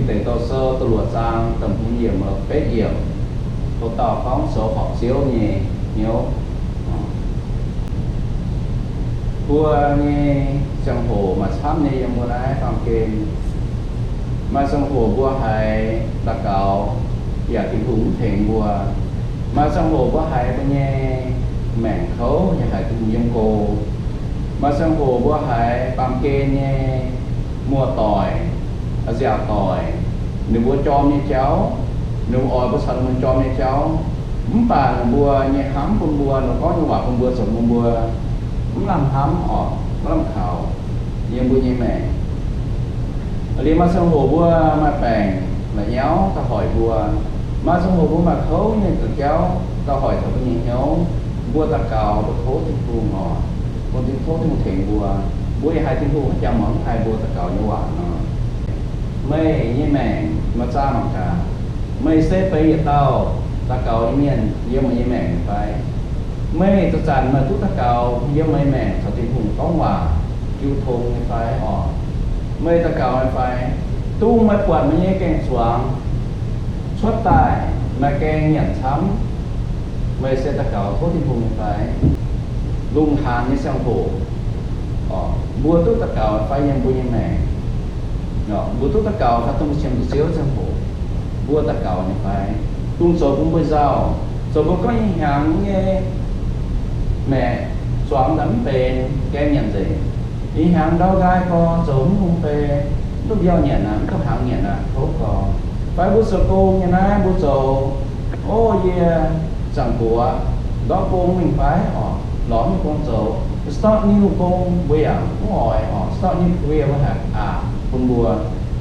Deix Douh Sou da'luoqc zaang da'hmz yiemc, betv yiemc, houc dauh gorngv zoux horpc Ziouv nyei hnyouv. Mbuo nyei ziangh hoc maaih camv nyei yiem mbuo naaiv baamh gen. Maaih ziangh hoc mbuo haiz daux gaux yaac Tin-Hungh mv tengx mbuo. Maaih ziangh hoc mbuo haiz mbuo nyei maengc kouv yaac haiz Tin-Hungh yiem go. Maaih ziangh hoc mbuo haiz baamh gen nyei muoz-doic, nziaauc doic, ninh mbuo jorm nyei jauv, ninh mbuo oix mbuo caux ninh mbuo jorm nyei jauv, mv baac ninh mbuo nyei hnamv bun mbuo, ninh gorngv nyei waac bun mbuo, zoux bun mbuo mv lamh hnamv oc, mv lamh kaux yiem mbuo nyei maengc. Liuz maaih ziangh hoc mbuo maaih baengc la'nyauv daaih hoic mbuo. Maaih ziangh hoc mbuo maaih kouv nyei ga'jauv daaih hoic taux mbuo nyei hnyouv. Mbuo daux gaux, mbuo tov Tin-Hungh oc. Mbuo tov Tin-Hungh tengx mbuo. Mbuo yaac haiz Tin-Hungh haaix jangx mangc haiz mbuo daux gaux nyei waac nor. Meih nyei maengc maaih zaah mangc gaax. Meih se benx yietc dauh daux gaux nyei mienh yiem meih nyei maengc fai? Meih zanc-zanc meih duqv daux gaux yiem meih nyei maengc caux Tin-Hungh gorngv waac jiu tong nyei fai oc? Meih daux gaux nyei fai? Dongh meih buatc meih nyei gaeng-zuangx cuotv daaih maaih gaeng nyanc camv, meih se daux gaux tov Tin-Hungh nyei fai? Lungh haanz nyei ziangh hoc, mbuo duqv daux gaux fai yiem mbuo nyei maengc? Mbuo duqv daux gaux fai dongh mbuo qiemx zuqc Ziouv ziangh hoc, mbuo daux gaux nyei fai? Dongh zoux bun mbuo nzauh, zoux mbuo gorngv ih hnyangx nyei maeqc zuangx daaih mv benx gaeng nyanc nzengc. Ih hnyangx ndau nqaai gorx zoux mv hungh bei, mv duqv mbiauh nyanc aqv, mv duqv hnaangx nyanc aqv, tov gorx. Fai mbuo zoux gong nyei naaiv, mbuo zoux, o, yie zaangc buoz ndortv gong mingh fai oc, lorz mv gong zoux, start new gong mbuo yaac mv oix oc, start new career mbuo haiz aqc bun mbuo,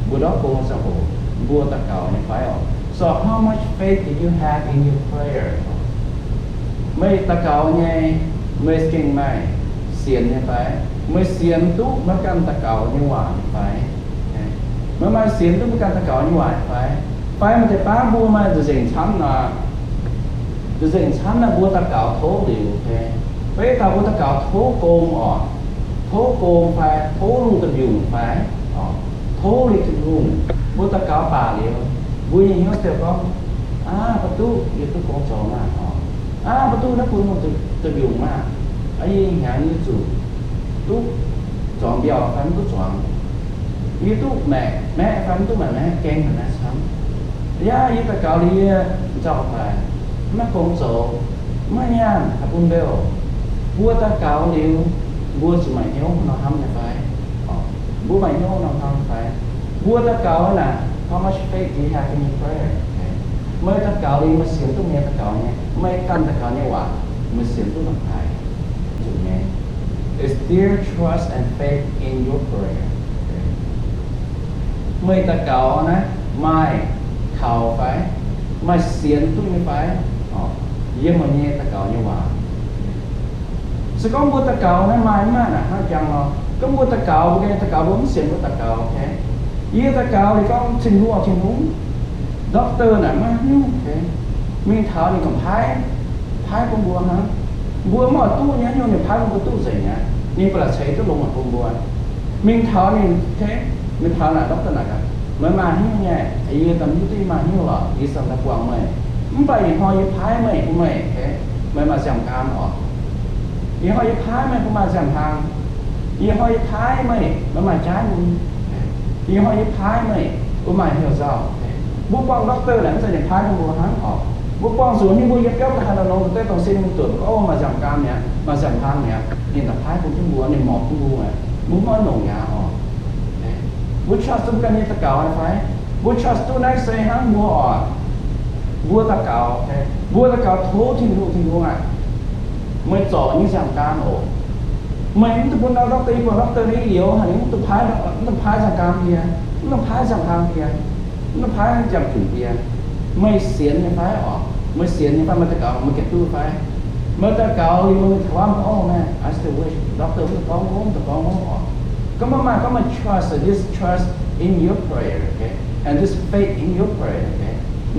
mbuo ndortv gong ziangh hoc, mbuo daux gaux nyei fai oc? So how much faith do you have in your prayer? Meih daux gaux nyei, meih gengh maaih sienx nyei fai? Meih sienx duqv meih ganh daux gaux nyei waac nyei fai? Meih maaih sienx duqv meih ganh daux gaux nyei waac nyei fai? Fai maaih deix baav mbuo maaih nzengc camv nor, nzengc camv naaiv mbuo daux gaux tov liuz, fai dauh mbuo daux gaux tov gong oc, tov gong fai tov lungh da'mbiungc fai, tov liuz Tin-Hungh, mbuo daux gaux baac liuz, mbuo nyei hnyouv ziouc gorngv, aav, mv duqv, yie duqv gong zoux maah oc. Aav, mv duqv naaiv bun lungh da'mbiungc maah. Aav, yie hnyangx yie zuqc duqv zuangx mbiauh fai mv duqv zuangx, yie duqv maeqv maeqv fai mv duqv maeqv maeqv, gaeng haic naaiv camv. Yaac yie daux gaux liuz yie nzauh daaih, mv maaih gong zoux, mv maaih nyaanh haih bun mbiauh. Mbuo daux gaux liuz, mbuo zuqc maaih hnyouv nor hnamv nyei fai? Mbuo maaih hnyouv nor hnamv nyei fai? Mbuo daux gaux naaic, how much faith do you have in your prayer? Meih daux gaux liuz meih sienx duqv meih daux gaux nyei, meih ganh daux gaux nyei waac, meih sienx duqv nor haaix? Zuqc nyei, is still trust and faith in your prayer. Meih daux gaux naaiv maaih kaux fai? Maaih sienx duqv nyei fai yiem meih nyei daux gaux nyei waac? Se gorngv mbuo daux gaux naaiv maaih mv maaih naaic hnangv jangx nor, gorngv mbuo daux gaux, mbuo gengh daux gaux, mbuo mv sienx mbuo daux gaux, ok? Yie daux gaux liuz gorngv Tin-Hungh, Tin-Hungh, doctor naaic maiv hiuv, ok? Mingh taux ninh ganh paaiv, paaiv bun mbuo hnangv. Mbuo mv oix duqv nyei, nyungc ninh paaiv bun mbuo duqv nzengc aqv. Ninh ba'laqc ceix duqv longx bun mbuo. Mingh taux ninh, ok, mingh taux naaic doctor naaic gaax, meih maaih hnyouv nyei? Yie daaih mv duqv maaih hnyouv lorqc, yie siang daaih buangh meih. Mv baac ih hnoi yie paaiv meih bun meih, ok, meih maaih nziaamv-gaam oc. Ih hnoi yie paaiv meih bun maaih nziaamv-hlang. Ih hnoi yie paaiv meih, meih maaih jaaix mun. Ih hnoi yie paaiv meih bun maaih hnyouv nzauh. Mbuo buangh doctor naaic mv zeiz ninh paaiv bun mbuo hnangv oc. Mbuo buangh zuqc ninh mbuo yiem biauv daaih haaix nor longx deix dongh sin mingh duqv, o, maaih nziaamv-gaam mi'aqv, maaih nziaamv-hlang mi'aqv, ninh daaih paaiv bun jienv mbuo, ninh morpc jienv mbuo. Mbuo mv oix longc yaac oc. Mbuo trust duqv mbuo ganh nyei daux gaux nyei fai? Mbuo trust duqv naaiv se hnangv mbuo oc, mbuo daux gaux, mbuo daux gaux tov Tin-Hungh, Tin-Hungh aah, meih zorc nyei nziaamv-gaam oc. Meih mv dungx bun ndau doctor, yie buangh doctor naaiv youz haic, mv dungx paaiv, mv dungx paaiv nziaamv-gaam yie, mv dungx paaiv nziaamv-hlang yie, mv dungx paaiv nziaamv-junc yie. Meih sienx nyei fai oc? Meih sienx nyei fai? Meih daux gaux meih gengh duqv fai? Meih daux gaux liuz meih taux wuov, o, naaiv, I still wish doctor mv dungx gorngv wuov, mv dungx gorngv wuov oc. Gorngv meih maaih, gorngv meih trust, this trust in your prayer, ok, and this faith in your prayer, ok,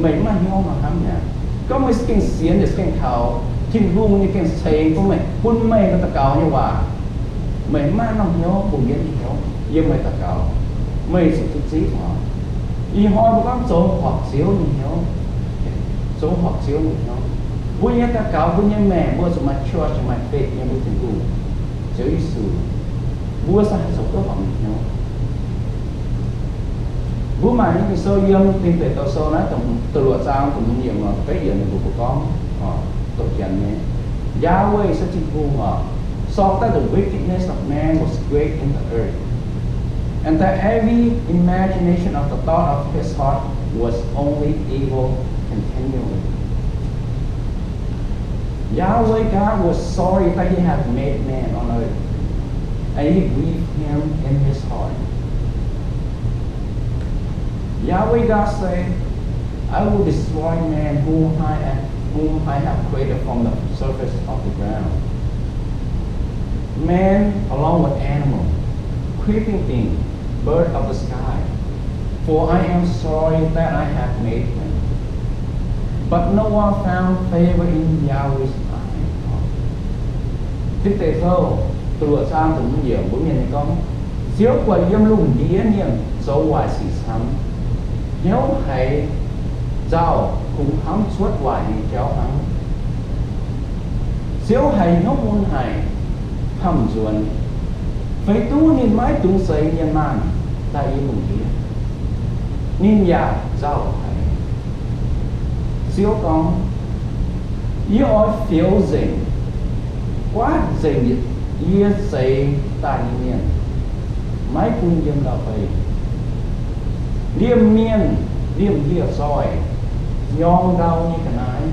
meih mv maaih hnyouv nor hnamv mi'aqv. Gorngv meih gengh sienx, meih gengh kaux Tin-Hungh nyei gengh ceix bun meih, bun meih daux gaux nyei waac, meih mv maaih norm hnyouv, bungx mbienv nyei hnyouv yiem meih daux gaux, meih zuqc duqv zipv oc. Ih hnoi mbuo gorngv zoux horpc Ziouv nyei hnyouv, zoux horpc Ziouv nyei hnyouv. Mbuo nyei daux gaux, mbuo nyei maengc, mbuo zuqc maaih church, maaih faith nyei mbuo Tin-Hungh, Ziouv Yesu. Mbuo se haih zoux duqv horpc nyei hnyouv. Mbuo maaih nyei Ging-Sou yiem Dingh Deic Douh Sou naaiv da'luoqc zaang da'hmz yiemc, da'betv yiemc ninh mbuo gorngv, doqc janx nyei, Yahweh se Tin-Hungh oc, saw that the wickedness of man was great in the earth, and that every imagination of the thought of his heart was only evil continually. Yahweh God was sorry that he had made man on earth, and he grieved him in his heart. Yahweh God said, I will destroy man whom I, whom I have created from the surface of the ground. Man along with animal, creeping thing, bird of the sky, for I am sorry that I have made them. But Noah found favor in Yahweh's eyes. Dingh Deic Douh da'luoqc zaang da'hmz yiemc mbuo mienh nyei gorngv, Ziouv buatc yiem lungh ndiev mienh zoux waaic sic camv, hnyouv haiz nzauh, kungx hnamv cuotv waaic nyei jauv hnangv. Ziouv haiz hnyouv mun haic, hnamv nzuonx, feix duqv ninh maiv dungx zeix mienh maanh daaih yiem lungh ndiev. Ninh yaac nzauh haic. Ziouv gorngv, Yie oix fioux nzengc, guaatv nzengc yie zeix daaih nyei mienh, maiv bun yiem ndau-beih. Liemh mienh, liemh ndie-zoih, nyorng ndau nyei ga'naaiv,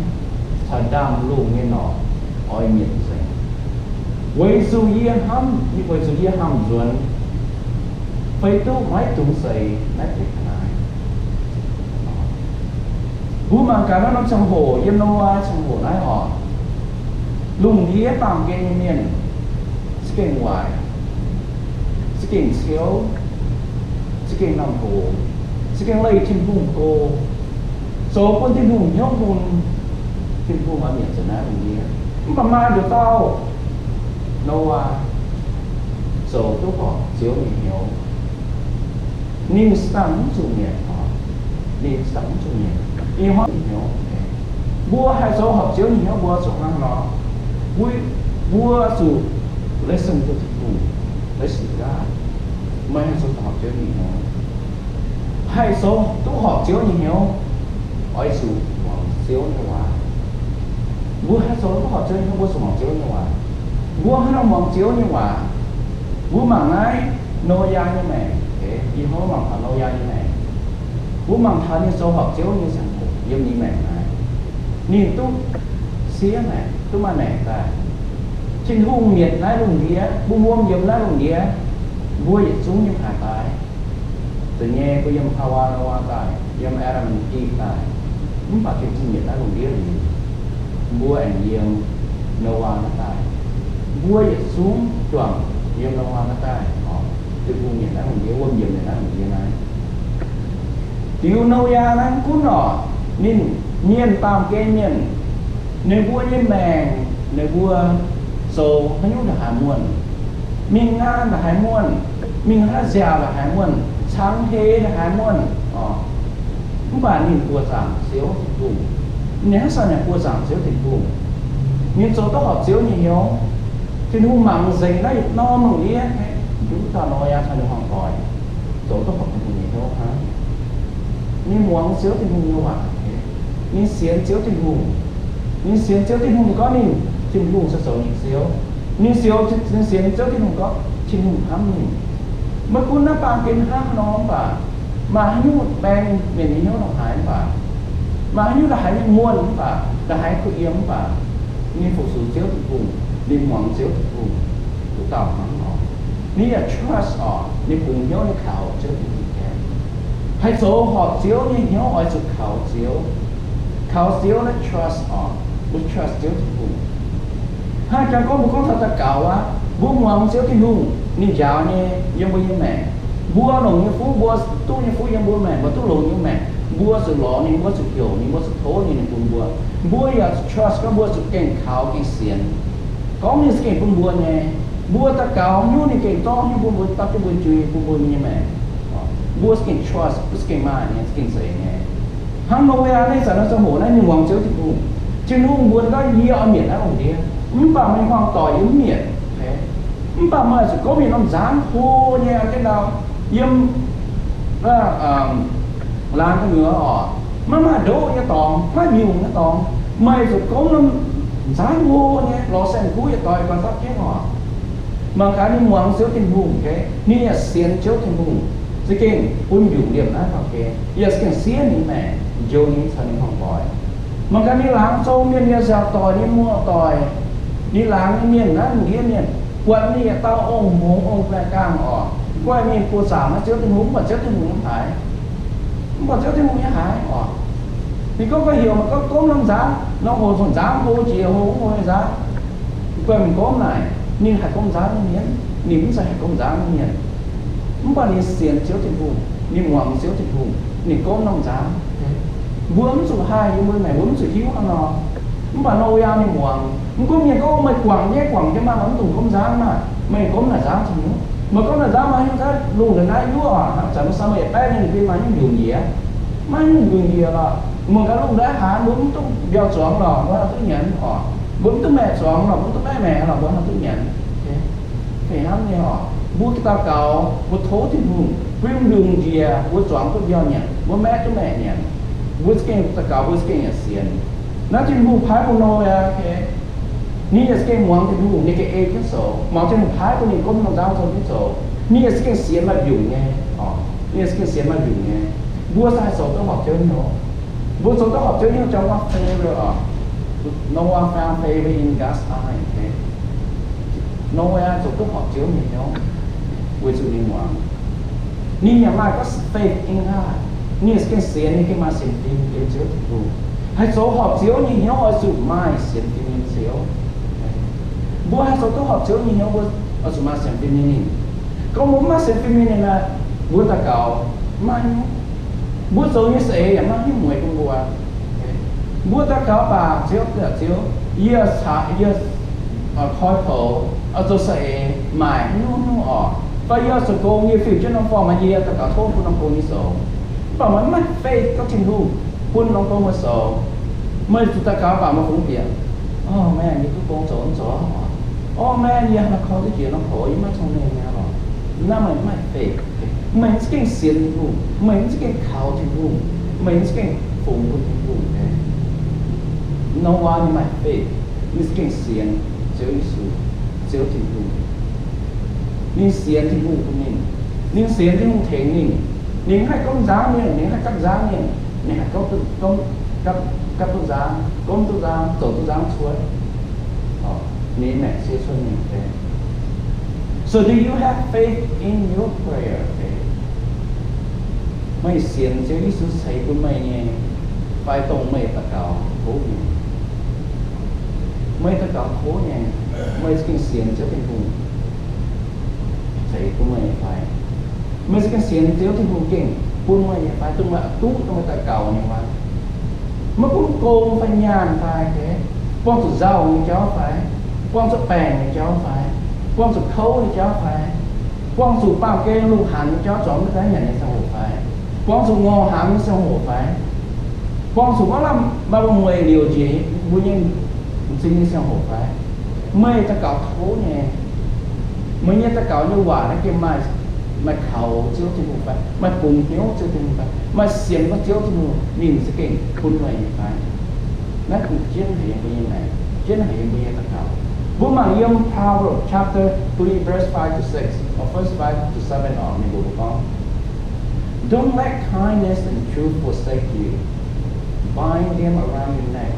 caux ndaamv-lungh nyei norqc oix mietc nzengc, weic zuqc yie hnamv, weic zuqc yie hnamv nzuonx, feix duqv maiv dungx zeix naaiv deix ga'naaiv. Mbuo mangc gaax naaiv norm ziangh hoc, yiem Noyaa ziangh hoc naaiv oc, lungh ndiev baamh gen nyei mienh za'gengh waaic, za'gengh ciouv, za'gengh namh hoc, za'gengh leih Tin-Hungh go, zoux bun Tin-Hungh hnyouv mun, Tin-Hungh oix mietc nzengc naaiv lungh ndiev. Mv baac maaih nduqc dauh, Noyaa, zoux duqv horpc Ziouv nyei hnyouv. Ninh se dangh mv zuqc mietc oc. Ninh se dangh mv zuqc mietc. Ih hnoi hnyouv, mbuo haih zoux horpc Ziouv nyei hnyouv mbuo zuqc hnangv nor. Mbuo, mbuo zuqc listen to Tin-Hungh, listen to God. Meih haih zoux horpc Ziouv nyei hnyouv. Haih zoux duqv horpc Ziouv nyei hnyouv, oix zuqc muangx Ziouv nyei waac. Mbuo haih zoux duqv horpc Ziouv nyei hnyouv, mbuo zuqc muangx Ziouv nyei waac. Mbuo haaix nor muangx Ziouv nyei waac? Mbuo mangc naaiv Noyaa nyei maengc. Ih hnoi mangc taux Noyaa nyei maengc. Mbuo mangc taux ninh zoux horpc Ziouv nyei ziangh hoc yiem ninh maengc naaiv, ninh duqv siev maengc, duqv maaih maengc daaih. Tin-Hungh mietc naaiv lungh ndiev, mbuo wuom yiem naaiv lungh ndiev, mbuo yietc zungv nyei haaix daaih. Da'nyeic mbuo yiem Haawaa, Noyaa daaih, yiem Adam and Eve daaih. Mv baac Tin-Hungh mietc naaiv lungh ndiev liuz, mbuo aengx yiem Noyaa naaiv daaih. Mbuo yietc zungv juangc yiem Noyaa naaiv daaih oc. Tin-Hungh mietc naaiv lungh ndiev, wuom yiem naaiv lungh ndiev naaiv. Liuz Noyaa naaiv gunv oc, ninh mienh baamh gen mienh, ninh mbuo nyei maengc, ninh mbuo zoux haaix nyungc ndongc haaix muonh, mingh nqaang ndongc haaix muonh, mingh haaix nziaauc ndongc haaix muonh, cangx heix ndongc haaix muonh oc. Mv baac ninh buoqc zaangc Ziouv Tin-Hungh. Ninh hnangv sai naaic buoqc zaangc Ziouv Tin-Hungh. Ninh zoux duqv horpc Ziouv nyei hnyouv. Tin-Hungh mangc nzengc naaiv yietc norm lungh ndiev, duqv dauh Noyaa caux ninh hmuangv doic zoux duqv horpc Tin-Hungh nyei hnyouv hnangv. Ninh muangx Ziouv Tin-Hungh nyei waac. Ninh sienx Ziouv Tin-Hungh. Ninh sienx Ziouv Tin-Hungh gorngv ninh, Tin-Hungh se zoux ninh Ziouv. Ninh sienx, ninh sienx Ziouv Tin-Hungh gorngv Tin-Hungh hnamv ninh. Maiv gunv naaiv baamh gen hnangv haaix nor mv baac, maaih haaix nyungc baeng mienh nyei hnyouv ndongc haaix mv baac, maaih haaix nyungc ndongc haaix nyungc muonh mv baac, ndongc haaix kuh yiem mv baac, ninh fu-sux Ziouv Tin-Hungh, ninh muangx Ziouv Tin-Hungh, duqv dauh hnangv nor. Ninh yaac trust oc, ninh bungx hnyouv ninh kaux Ziouv Tin-Hungh gaengh. Haih zoux horpc Ziouv nyei hnyouv oix zuqc kaux Ziouv. Kaux Ziouv naaiv trust oc, mbuo trust Ziouv Tin-Hungh. Hnangv jangx gorngv mbuo gorngv taux daux gaux aqv, mbuo muangx Ziouv Tin-Hungh, ninh njaaux nyei yiem mbuo nyei maengc. Mbuo longc nyei fuqv, mbuo duqv nyei fuqv yiem mbuo maengc, mbuo duqv longx nyei maengc, mbuo zuqc lorz ninh, mbuo zuqc heuc ninh, mbuo zuqc tov ninh, ninh bun mbuo. Mbuo yaac zuqc trust gorngv mbuo zuqc gengh kaux gengh sienx, gorngv ninh za'gengh bun mbuo nyei. Mbuo daux gaux nyungc ninh gengh zorqv nyungc bun mbuo, dapv jienv mbuo nyei jui, bun mbuo nyei maengc. Mbuo za'gengh trust, mbuo za'gengh maaih nyei, za'gengh zeiz nyei. Hnangv Noyaa naaiv zanc naaiv ziangh hoc naaiv ninh muangx Ziouv Tin-Hungh. Tin-Hungh mbuox ninh gorngv, yie oix mietc naaiv lungh ndiev, mv baac meih hmuangx doic yie mv mietc. Mv baac meih zuqc gomv yietc norm nzangv hlo nyei a'jienv ndau, yiem laanh gu'nyuoz oc, maiv maaih ndoqv nyei dorngx, maiv mbiungc nyei dorngx. Meih zuqc gomv norm nzangv hlo nyei lorz saeng-kuv yietc doic guaax dapv jienv oc. Mangc gaax ninh muangx Ziouv Tin-Hungh, ninh yaac sienx Ziouv Tin-Hungh, za'gengh bun mbiungc liemh naaiv faaux geh, yaac za'gengh siev ninh maengc, njoux ninh caux ninh hmuangx doic. Mangc gaax ninh laangz zong mienh nyei nziaauc doic, ninh muoz-doic, ninh laangz nyei mienh naaiv lungh ndiev mienh, buatc ninh yietc dauh ong-hmongx ong-baeqc gaangh oc, guai mingh buoz-zaangc naaiv Ziouv Tin-Hungh, mv buatc Ziouv Tin-Hungh nyei haaix, mv buatc Ziouv Tin-Hungh nyei haaix oc. Ninh gorngv, gorngv heuc meih gorngv gomv norm nzangv, norm hoc nzangv hlo jiex, hlo hlo nyei nzangv. Guai mingh gomv naaic, ninh haih gomv nzangv nyei mienh, ninh mv zeiz haih gomv nzangv nyei mienh. Mv baac ninh sienx Ziouv Tin-Hungh, ninh muangx Ziouv Tin-Hungh, ninh gomv norm nzangv. Mbuo mv zuqc haih yiem mbuo maengc, mbuo mv zuqc hiuv hnangv nor. Mv baac Noyaa ninh muangx, mv gunv mienh gorngv meih guangc nyei, guangc jienv maah, meih mv dungx gomv nzangv maah, meih gomv naaic nzangv zuqc nyungc. Meih gomv naaic nzangv maaih nyungc gaax lungh ndaaih naaiv yuoqv oc, zanc mbuo sa meih yietc baeqv mienh bun maaih nyungc mbiungc njiec. Maaih nyungc mbiungc njiec lorqc, mangc gaax lungh ndaaih haaix mbuo mv duqv mbiauh zuangx lorqc, mbuo haih duqv nyanc oc. Mbuo mv duqv maeqc zuangx lorqc, mbuo mv duqv maeqv maengc lorqc, mbuo haih duqv nyanc. Fih hnangv nyei oc, mbuo daux gaux, mbuo tov Tin-Hungh bun mbiungc njiec, mbuo zuangx duqv mbiauh nyanc, mbuo maeqv duqv maeqc nyanc. Mbuo za'gengh daux gaux, mbuo za'gengh yaac sienx. Naaiv Tin-Hungh paaiv bun Noyaa, ninh yaac za'gengh muangx Tin-Hungh, ninh gengh ei jienv zoux. Mangc Tin-Hungh paaiv bun ninh gomv norm nzangv zoux jienv zoux, ninh yaac za'gengh sienx maaih mbiungc nyei. Ninh yaac za'gengh sienx maaih mbiungc nyei. Mbuo se haih zoux duqv horpc Ziouv nyei hnyouv. Mbuo zoux duqv horpc Ziouv nyei hnyouv jangx gorngv favor oc. Noah found favor in God's eye. Noyaa zoux duqv horpc Ziouv nyei hnyouv weic zuqc ninh muangx. Ninh yaac maaih gorngv faith in God. Ninh yaac gengh sienx, ninh gengh maaih sienx fim yiem Ziouv Tin-Hungh. Haih zoux horpc Ziouv nyei hnyouv oix zuqc maaih sienx fim yiem Ziouv. Mbuo haih zoux duqv horpc Ziouv nyei hnyouv, mbuo oix zuqc maaih sienx fim yiem ninh. Gorngv mbuo mv maaih sienx fim yiem ninh naaic, mbuo daux gaux maiv maaih nyungc. Mbuo zoux nyei saeng-eix yaac maiv maaih nyungc mueiz bun mbuo. Mbuo daux gaux baac Ziouv, Ziouv, yie caqv, yie koi poux, zoux saeng-eix maaic haaix nyungc nyungc oc, fai yie zuqc gong, yie fiuv jienv norm form, yie daux gaux tov bun norm gong nyei zoux. Mv baac meih mv maaih faith gorngv Tin-Hungh bun norm gong meih zoux. Meih zuqc daux gaux baac meih fungx bieqc, oh man, yie duqv gong zoux mv zoux. Oh man, yie haaix nor koi duqv jiex norm poux, yie maiv cong-mengh nyei lorqc. Naaiv meih mv maaih faith. Meih mv za'gengh sienx Tin-Hungh, meih mv za'gengh kaux Tin-Hungh, meih mv za'gengh fungx bun Tin-Hungh. Noaa ninh maaih faith, ninh za'gengh sienx Ziouv Yesu, Ziouv Tin-Hungh. Ninh sienx Tin-Hungh bun ninh, ninh sienx Tin-Hungh tengx ninh. Ninh mv haih gomv nzangv mienh, ninh mv haih gapv nzangv mienh, ninh haih gapv, gapv, gapv duqv nzangv, gomv duqv nzangv, zoux duqv nzangv cuotv. Ninh maengc sie cuotv mingh. So do you have faith in your prayer? Meih sienx Ziouv Yesu ceix bun meih nyei, fai dongh meih daux gaux tov nyei? Meih daux gaux tov nyei, meih za'gengh sienx Ziouv Tin-Hungh ceix bun meih nyei fai? Meih za'gengh sienx Ziouv Tin-Hungh gengh bun meih nyei fai, dongh meih duqv dongh meih daux gaux nyei fai? Maiv gunv gong fai nyaanh fai, buangh zuqc nzauh nyei jauv fai, buangh zuqc baengc nyei jauv fai, buangh zuqc kouv nyei jauv fai, buangh zuqc baamh gen lungh hanc nyei jauv, zuangx maiv daaih nyanc nyei ziangh hoc fai, buangh zuqc ngorc hnaangx nyei ziangh hoc fai, buangh zuqc maiv lamh maaih mueic liouc njiec mbuo nyei m'zing nyei ziangh hoc fai, meih daux gaux tov nyei, meih nyei daux gaux nyei waac naaiv gengh maaih, maaih kaux Ziouv Tin-Hungh fai, maaih bungx hnyouv Ziouv Tin-Hungh fai, maaih sienx gorngv Ziouv Tin-Hungh ninh za'gengh bun meih nyei fai? Naaiv kungx jienv haic yiem mbuo nyei maengc, jienv haic yiem mbuo nyei daux gaux. Mbuo mangc yiem Proverbs chapter three, verse five to six, or verse five to seven oc, ninh mbuox mbuo gorngv, Don't let kindness and truth forsake you. Bind them around your neck.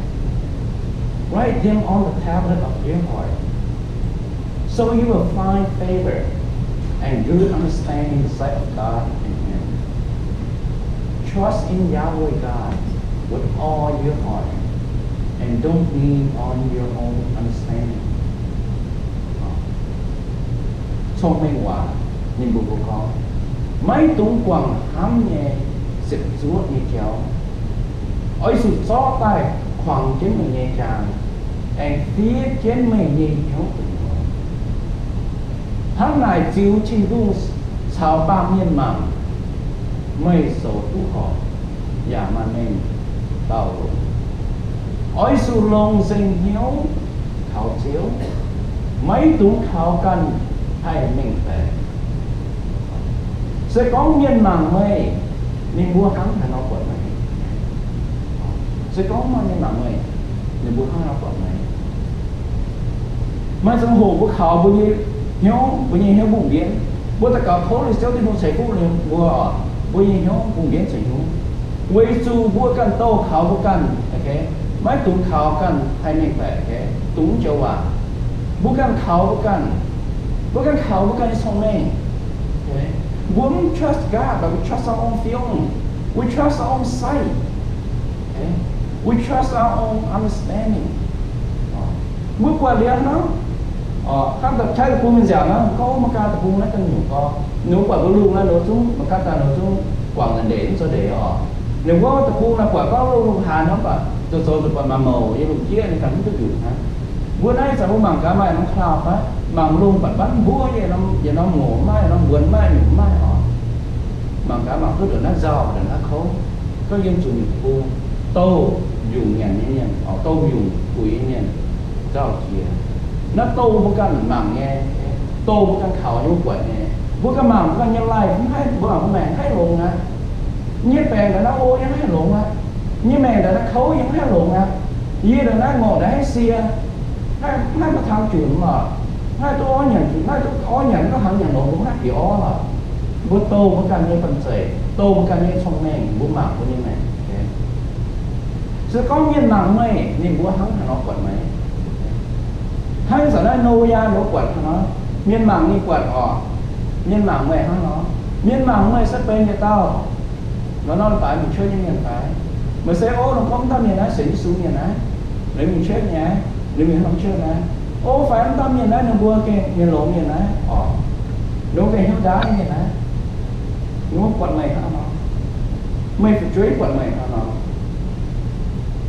Write them on the tablet of your heart. So you will find favor and good understanding in the sight of God and men. Trust in Yahweh God with all your heart and don't lean on your own understanding. 聰明話, ninh mbuox mbuo gorngv, maiv dungx guangc hnamv nyei ziepc zuoqv nyei jauv. Oix zuqc zorqv daaih kuangx jienv meih nyei jaang, aengx fiev jienv meih nyei hnyouv gu'nyuoz. Hnangv naaic ziux Tin-Hungh caux baamh mienh mangc, Meih zoux duqv horpc yaac maaih mengh dauh longx. Oix zuqc longc nzengc hnyouv kaux Ziouv, maiv dungx kaux ganh haih mengh baeqc. Se gorngv mienh mangc meih, ninh mbuo hnangv haaix nor buatc meih? Se gorngv maaih mienh mangc meih, ninh mbuo hnangv haaix nor buatc meih? Maaih ziangh hoc mbuo kaux mbuo nyei hnyouv, mbuo nyei hnyouv mbungh mbienv. Mbuo daux gaux tov liuz Ziouv Tin-Hungh ceix fuqv ninh mbuo, mbuo nyei hnyouv mbungh mbienv ceix nyungc. Weic zuqc mbuo ganh douh kaux mbuo ganh, maiv dungx kaux ganh haih mengh baeqc, dungx joux waac. Mbuo ganh kaux mbuo ganh, mbuo ganh kaux mbuo ganh nyei cong-mengh. Mbuo mv trust God, but we trust our own feeling. We trust our own sight. We trust our own understanding. Mbuo buatc liuz nor, hnangv da'qaaiv deic-bung mingh nziaauc nor, gorngv Makaatv deic-bung naaiv ganh nyungc gorngv, ninh mbuo buatc mbuo lungh naaiv ninh zungv, Makaatv daaih ninh zungv guangc naaic ndeic mv zoux ndeic oc. Ninh mbuo deic-bung naaiv buatc gorngv lungh lungh haaix nor mv baac zoux zoux zuqc buatc maaih mouc nyei lungh jieqv, ninh ganh mv duqv mbiungc hnangv. Mbuo naaiv ih zanc mbuo mangc gaax maaih norm cloud fai? Mangc lungh baac mv buov, yietc norm, yietc norm ngorc maiv maaih, norm mbuonx maiv maaih, nyungc maiv maaih oc. Mangc gaax mangc duqv ndongc naaiv nzauh, ndongc naaiv kouv. Gorngv yiem zuqc nyungc deic-bung, douh mbiungc nyanc nyei mienh, douh mbiungc puix nyei mienh nzauh jiex. Naaiv douh mbuo ganh mangc nyei, douh mbuo ganh kaux nyei, mbuo buatc nyei. Mbuo ganh mangc mbuo ganh nyei life, mv haih, mbuo mangc mbuo maengc haih longx aqv. Nyei baengc ndongc naaiv o yie mv haih longx aqv. Nyei maengc ndongc naaiv kouv yie mv haih longx aqv. Yie ndongc naaiv ngorc ndongc naaiv sie, mv haih, mv haih maaih tang junc lorqc. Mv haih duqv orv nyanc, mv haih duqv orv nyanc, mv haih hnangv nyanc longx, mbuo mv haih bieqc orv lorqc. Mbuo douh mbuo ganh nyei banh zeic, douh mbuo ganh nyei cong-mengh, mbuo mangc mbuo nyei maengc. Se gorngv mienh mangc meih, ninh mbuo hnangv haaix nor buatc meih? Hnangv ih zanc naaiv Noyaa ninh mbuo buatc hnangv nor, mienh mangc ninh buatc oc. Mienh mangc meih hnangv nor, mienh mangc meih se benx yietc dauh norm-norm baaix mingh church nyei mienh fai? Meih se, o, longc gorngv mv dauh mienh naaiv sienx Yesu mienh naaiv, ninh mingh church nyei, ninh mingh norm church naaiv. O, fai mv dauh mienh naaiv ninh mbuo gengh mienh longx mienh naaiv oc, ninh mbuo gengh hnyouv ndaauv nyei mienh naaiv. Ninh mbuo buatc meih hnangv nor, meih fu'jueiv buatc meih hnangv nor,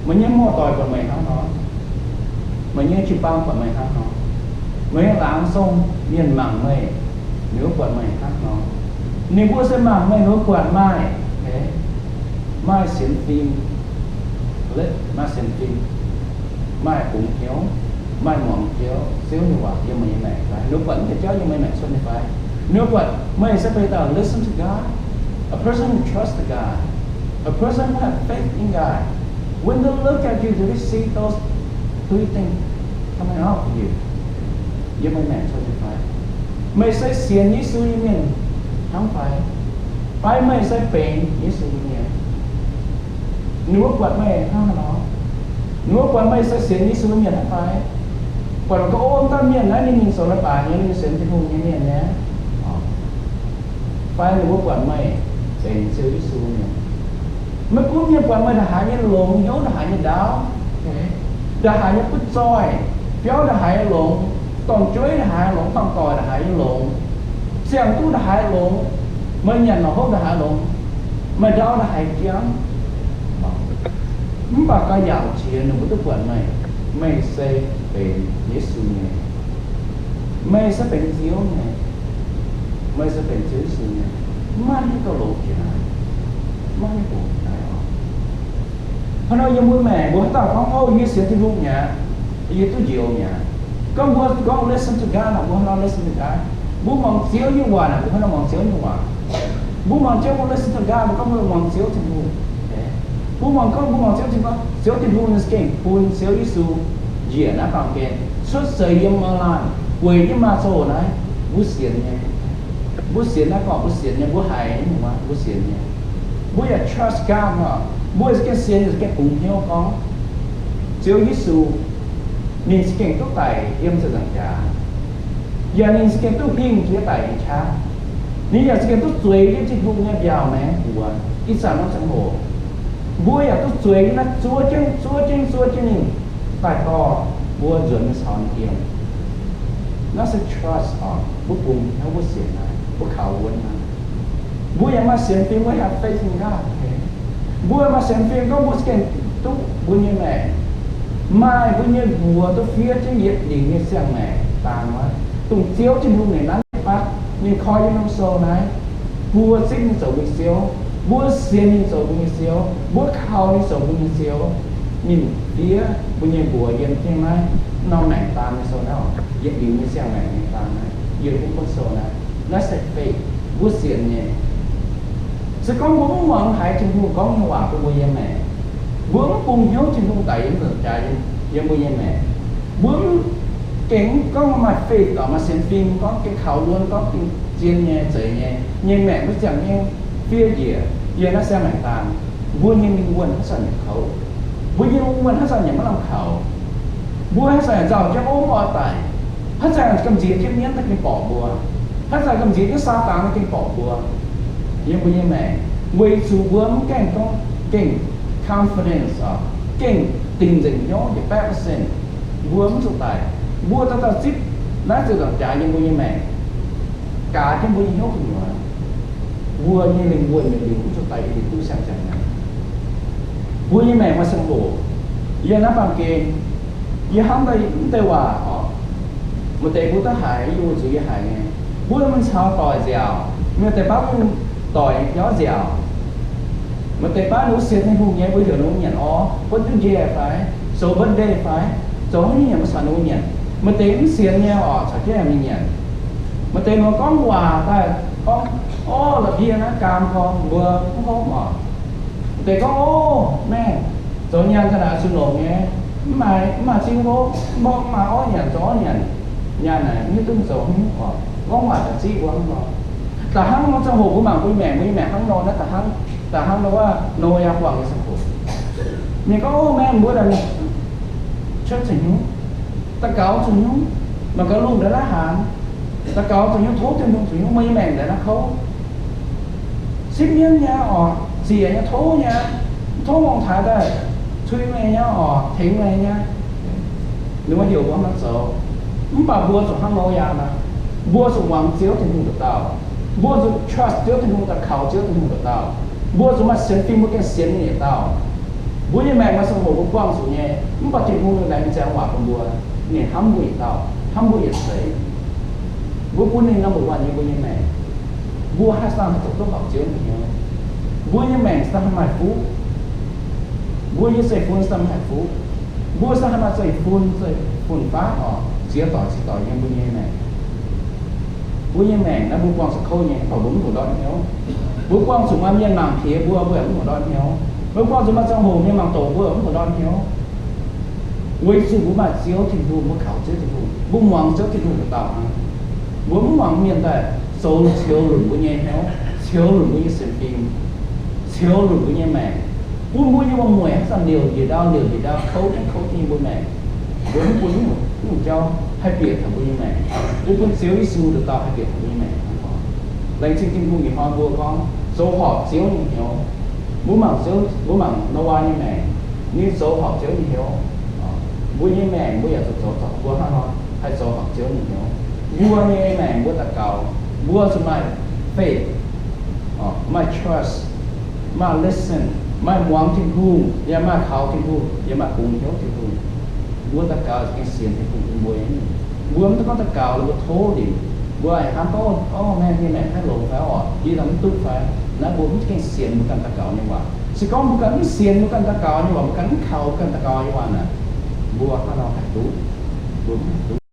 meih nyei muoz-doic buatc meih hnangv nor, meih nyei jiu-baang buatc meih hnangv nor, meih nyei laangz zong mienh mangc meih, ninh mbuo buatc meih hnangv nor. Ninh mbuo se mangc meih, ninh mbuo buatc maaih, maaih sienx fim, maaih sienx fim, maaih bungx hnyouv, maaih muangx Ziouv, Ziouv nyei waac yiem meih nyei maengc fai? Ninh mbuo buatc mv deix jauv yiem meih maengc cuotv nyei fai? Ninh mbuo buatc meih se benx dauh listen to God, a person who trusts God, a person who have faith in God. When they look at you, do they see those three things coming out of you? Yiem meih maengc cuotv nyei fai? Meih se sienx Yesu nyei mienh hnangv fai? Fai meih se benx Yesu nyei mienh? Ninh mbuo buatc meih hnangv haaix nor? Ninh mbuo buatc meih se sienx Yesu nyei mienh hnangv fai? Buatc gorngv, o, dauh mienh naaiv ninh mingh zoux leiz-baaix nyei, ninh sienx Tin-Hungh nyei mienh nyei. Fai ninh mbuo buatc meih benx Ziouv Yesu mienh? Maiv gunv mienh buatc meih ndongc haaix nyei longx hnyouv, ndongc haaix nyei ndaauv, ndongc haaix nyei butv zoih, biauv ndongc haaix nyei longx, dorn-jueiv ndongc haaix longx, dorn-doic ndongc haaix nyei longx, ziangh duqv ndongc haaix longx, meih nyanc longc hopv ndongc haaix longx, meih ndaauv ndongc haaix jangv, mv baac gauh yaauc jiex ninh mbuo duqv buatc meih, meih se benx Yesu nyei. Meih se benx Ziouv nyei. Meih se benx Ziouv Yesu nyei. Mv maaih haaix nyungc gauh longx jiex naaiv. Mv maaih haaix nyungc longx jiex naaiv oc. Hnangv nor yiem mbuo maengc mbuo haaix dauh gorngv, o, yie sienx Tin-Hungh mi'aqv, yie duqv njoux mi'aqv. Gorngv mbuo gorngv listen to God naaic, mbuo hnangv nor listen to God. Mbuo muangx Ziouv nyei waac naaic, mbuo hnangv nor muangx Ziouv nyei waac. Mbuo muangx Ziouv, mbuo listen to God, mbuo gorngv mbuo muangx Ziouv Tin-Hungh. Mbuo muangx gorngv mbuo muangx Ziouv Tin-Hungh, Ziouv Tin-Hungh ninh za'gengh bun Ziouv Yesu njiec naaiv baamh gen cuotv seix yiem maaz-laanh, gueic jienv maaz-zoh naaiv. Mbuo sienx nyei. Mbuo sienx naaiv gorngv mbuo sienx nyei, mbuo haiz nyei, mbuo sienx nyei. Mbuo yaac trust God oc. Mbuo za'gengh sienx, za'gengh bungx hnyouv gorngv Ziouv Yesu ninh za'gengh duqv daic yiem ziepc nzaangc jaax, yaac ninh za'gengh duqv hingh jiex daic nyei qaqv. Ninh yaac za'gengh duqv zueiz jienv Tin-Hungh nyei mbiaauc maengx buoz ih zanc norm ziangh hoc. Mbuo yaac duqv zueiz jienv naaiv zuov jienv, zuov jienv, zuov jienv ninh daaih dorh mbuo nzuonx mingh caux ninh yiem. Naaiv se trust oc. Mbuo bungx hnyouv, mbuo sienx naaiv, mbuo kaux wuonv naaiv. Mbuo yaac maaih sienx fim, mbuo have faith in God. Mbuo maaih sienx fim gorngv mbuo za'gengh duqv mbuo nyei maengc, maaih mbuo nyei mbuox duqv fiev jienv yietc lingc nyei ziangh maengc dangx wuov, dongh Ziouv Tin-Hungh ninh nanv nyei fatv, ninh koi jienv norm sou naaiv, mbuo zipv ninh zoux mbuo nyei Ziouv. Mbuo sienx ninh zoux mbuo nyei Ziouv, mbuo kaux ninh zoux mbuo nyei Ziouv, ninh fiev mbuo nyei mbuox yiem jienv naaiv norm maengc daan nyei sou naaiv, yietc liuz nyei siang-maengc nyei daan naaiv, yiem wuov buonv sou naaiv. Naaiv se faith, mbuo sienx nyei. Se gorngv mbuo mv muangx haiz Tin-Hungh gorngv nyei waac bun mbuo nyei maengc, mbuo mv bungx hnyouv Tin-Hungh daic yiem nza'hmien jaax yiem mbuo nyei maengc, mbuo mv gengh gorngv maaih faith, maaih sienx fim, gorngv gengh kaux wuonv, gorngv gengh zien nyei, zeiz nyei, nyei maengc maiv ziangh hnyouv fiev njiec yiem naaiv siang-maengc daan, mbuo nyei lingh wuonh haaix zanc yaac kouv. Mbuo nyei lingh wuonh haaix zanc yaac maiv lamh kaux. Mbuo haaix zanc yaac nzauh jienv ov mv oix daic. Haaix zanc gamh nziex jienv mienv daaih gengh borqc mbuo. Haaix zanc gamh nziex jienv Saadaan daaih gengh borqc mbuo yiem mbuo nyei maengc, weic zuqc mbuo mv gaengh gorngv gengh confidence, gengh dingc nzengc hnyouv yietc baeqv percent mbuo mv zuqc daic. Mbuo dauh dauh zipv naaiv ziepc nzaangc jaax yiem mbuo nyei maengc, gaax jienv mbuo nyei hnyouv gu'nyuoz. Mbuo nyei lingh wuonh nyei liuz mv zuqc daic, liuz duqv siang-ziangh maengc. Mbuo nyei maengc maaih ziangh hoc, yiem naaiv baamh gen, yie hnamv daaih mv deix waac oc, maaih deix mbuo duqv haiz, yie weic zuqc yie haiz nyei. Mbuo mingh caux doic nziaauc, maaih deix baav mingh doic nyei biauv nziaauc. Maaih deix baav ninh mbuo sienx Tin-Hungh nyei, mbuo heuc ninh mbuo nyanc orv, butv duqv njiec fai, zoux birthday fai, zoux haaix nyungc nyanc mbuo caux ninh mbuo nyanc. Maaih deix mv sienx nyei oc, caux jienv mingh nyanc. Maaih deix ninh mbuo gorngv waac daaih gorngv, orv, la'bieiv naaiv gaam gorngv mbuo mv hopv oc. Maaih deix gorngv, orv, maengh, zoux nyaanh ga'naaiv zuqc longc nyei, mv maaih, mv maaih zingv hopv, mv maaih orv nyanc, zoux orv nyanc. Nyaanh naaic mv hiuv duqv zoux haaix nyungc oc. Gorngv waac daaih ziqv mbuo hnangv nor. Da'hnangv nor ziangh hoc mbuo mangc mbuo nyei maengc, mbuo nyei maengc hnangv nor, naaiv da'hnangv, da'hnangv nor wuov Noyaa buangh nyei ziangh hoc. Mienh gorngv, orv, maengh, mbuo daaih cuotv zuqc hnyouv, daux gaux zuqc hnyouv, mangc gaax lungh ndaaih naaiv hnaangx, daux gaux zuqc hnyouv, tov Tin-Hungh zuqc hnyouv, meih nyei maengc ndaaih naaiv kouv. Sipv mienv nyei oc, ziec nyei, tov nyei, tov ngongh taaix daaih cui meih nyei oc, tengx meih nyei. Ninh mbuo heuc mbuo hnangv nor zoux. Mv baac mbuo zuqc hnangv Noyaa nor, mbuo zuqc muangx Ziouv Tin-Hungh nduqc dauh. Mbuo zuqc trust Ziouv Tin-Hungh, daux kaux Ziouv Tin-Hungh nduqc dauh. Mbuo zuqc maaih sienx fim, mbuo gengh sienx ninh yietc dauh. Mbuo nyei maengc maaih ziangh hoc mbuo buangh zuqc nyei, mv baac Tin-Hungh ninh laengz ziangx waac bun mbuo, ninh hnamv mbuo yietc dauh, hnamv mbuo yietc seix. Mbuo bun ninh number one nyei mbuo nyei maengc. Mbuo haaix zanc haih zoux duqv horpc Ziouv nyei hnyouv? Mbuo nyei maengc se haih maaih fuqv? Mbuo nyei zeiv-fun se haih maaih fuqv? Mbuo se haih maaih zeiv-fun, zeiv-fun-faqv oc, ziex doic ziex doic yiem mbuo nyei maengc? Mbuo nyei maengc naaiv mbuo buangh zuqc kouv nyei, mv baac mbuo mv dungx ndortv hnyouv. Mbuo buangh zuqc maaih mienh mangc piex mbuo, mbuo yaac mv dungx ndortv hnyouv. Mbuo buangh zuqc maaih ziangh hoc mienh mangc doqc mbuo, mv dungx ndortv hnyouv. Weic zuqc mbuo maaih Ziouv Tin-Hungh, mbuo kaux Ziouv Tin-Hungh, mbuo muangx Ziouv Tin-Hungh nduqc dauh hnangv. Mbuo mv muangx mienh daaih zoux ceux lunc mbuo nyei hnyouv, ceux lunc mbuo nyei sienx fim, ceux lunc mbuo nyei maengc, bun mbuo nyei wuom-mueic haaix zanc liouc njiec ndau, liouc njiec ndau, kouv jienv kouv jienv yiem mbuo maengc. Mbuo mv bun naaiv nyungc jauv haih bieqc taux mbuo nyei maengc. Mbuo bun Ziouv Yesu nduqc dauh haih bieqc taux mbuo nyei maengc. Laengz zingh Tin-Hungh ih hnoi mbuo gorngv zoux horpc Ziouv nyei hnyouv. Mbuo mangc Ziouv, mbuo mangc Noyaa nyei maengc, ninh zoux horpc Ziouv nyei hnyouv. Mbuo nyei maengc mbuo yaac zuqc zoux, zoux, mbuo hnangv nor haih zoux horpc Ziouv nyei hnyouv. Mbuo nyei maengc mbuo daux gaux, mbuo zuqc maaih faith, maaih trust, maaih listen, maaih muangx Tin-Hungh, yaac maaih kaux Tin-Hungh, yaac maaih bungx hnyouv Tin-Hungh. Mbuo daux gaux gengh sienx Tin-Hungh bun mbuo nyei. Mbuo mv dungx gorngv daux gaux liuz mbuo tov liuz, mbuo hnamv gorngv, orv, maengh nyei maengc haih longx fai oc, yie daaih mv duqv fai. Naaiv mbuo mv gengh sienx mbuo ganh daux gaux nyei waac. Se gorngv mbuo ganh mv sienx mbuo ganh daux gaux nyei waac, mbuo ganh mv kaux mbuo ganh daux gaux nyei waac naaic, mbuo hnangv nor haih duqv? Mbuo mv haih duqv.